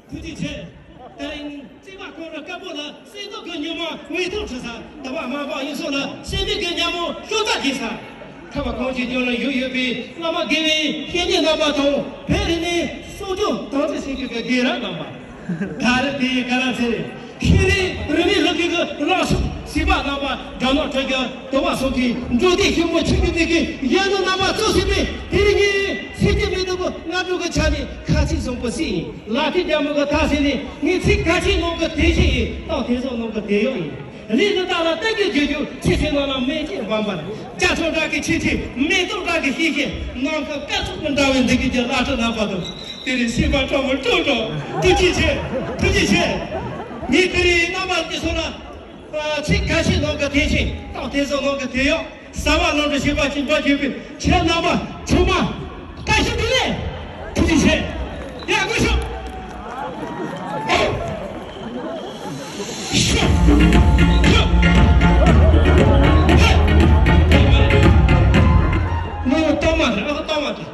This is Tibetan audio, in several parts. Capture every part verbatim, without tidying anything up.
ཐུགས་རྗེ་ཆེ། ད་རིང་བརྩེ་བ་ཁོང་རང་དཀར་པོ་ལ་བསིལ་མདོག་གི་ཉི་མ་འོད་སྟོང་འཕྲོ་ས། དུ་བ་དམར་པོ་གཡུ་སོགས་ལ་སེམས་པའི་གི་ཉ་མོ་ཤོག་རྩ་རྒྱས་ས། ཐར་པ་གངས་ཀྱི་ལྗོངས་ལ་བཞུགས་ཡོད་པའི་བླ་མ་དགེ་བའི་བཤེས་གཉེན་རྣམ་པ་དང་། བོད་རིག་གནས་སྲུང་སྐྱོབ་དམ་ཚིག་བྱེད་མཁན་གྱི་དགེ་རབ་རྣམ་པ། ད་རེས་དེའི་བཀའ་དྲིན་ཆེ། ཤེས་རིག་རིག་གནས་སློབ་ཆེན་གྱི་བློ་གསར་བྱིས་པ་རྣམ་པ། དགྲ་ནག་ཁྲོད་ཀྱི་དུ་བ་སོགས་ཀྱི་འབྲོག་སྡེ་ཆེན་མོ་ཆུ་བཞི་ནས་ཀྱི་ཡན་ལག་རྣམ་པ་གཙོ་བྱས་པའི་དེ་རིང་ངས་སེམས་ཅན་མི་སྡུག་པོ་སྔ་དྲོ་གི་ཆ་ནས་ཁ་ཚིག་བཟང་པོ་ཞིག་ཡིན། ལ་ཐེ་རྒྱ་མོ་གི་ཐག་ཟིན་ནས། ངས་ཚིག་ཁ་ཤས་ནང་གི་དེ་བཞིན་ཡིན། རྟགས་དེ་ཚོ་ནང་གི་དེ་ཡང་ཡིན། ལས་ནི་བདག་ལ་བསྟན་གྱི་རྒྱུ་རྒྱུ། ཆེ་ཆེ་ནང་ལ་མེད་ཅེས་བམ་པར། ཅ་ཆོ་བྲག་གི་ཆེ་ཆེ། མེ་ཏོག་བྲག་གི་ཤེས་ཤེས། ནམ་མཁའ་སྐར་ཚོགས་མི་འདྲ་བའི་འདི་གི་རྒྱ་ལ་ཁྲི་རྣམ་པ་དང་། དེ་རིང་སེམས་པ་སྤྲོ་མོ་སྤྲོ་སྤྲོ། ཐུགས་རྗེ་ཆེ། ཐུགས་རྗེ་ཆེ། ངས་དེ་རིང་རྣམ་པ་འདི་ཚོ་ལ་ཚིག་ཁ་ཤས་ནང་གི་དེ་བཞིན། རྟགས་དེ་ཚོ་ནང་གི་དེ་ཡང་། གསལ་བ་ལམ་འགྲོ་ཤེས་པ་ཅིག་འགྲོ་བྱེད་པའི་ཁྱེད་རྣམ་པ་ཆུང་མ། བཀྲ་ཤིས་བདེ་ལེགས། ཐུགས་རྗེ་ཆེ། ཡ། སྒོ་ཕྱུག་ནོར་སྟོང་མ་རེད། ཨ་ཁུ་སྟོང་མ་རེད།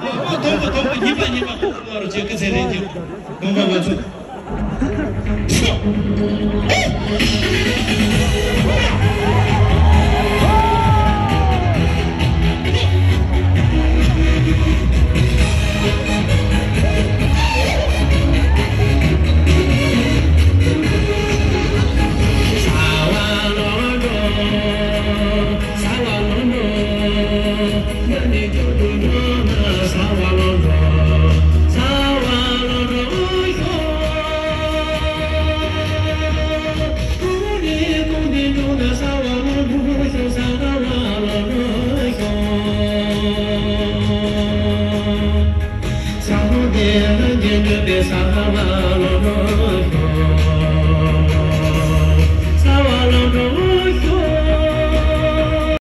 ཨ་ཁུ་སྟོང་པ་སྟོང་པ། ཉིས་པ་ཉིས་པ། ང་རོ་ཆེ་ཀི་ཚེ་རིང་གི་དགོངས་པ་མ་ཚོམས།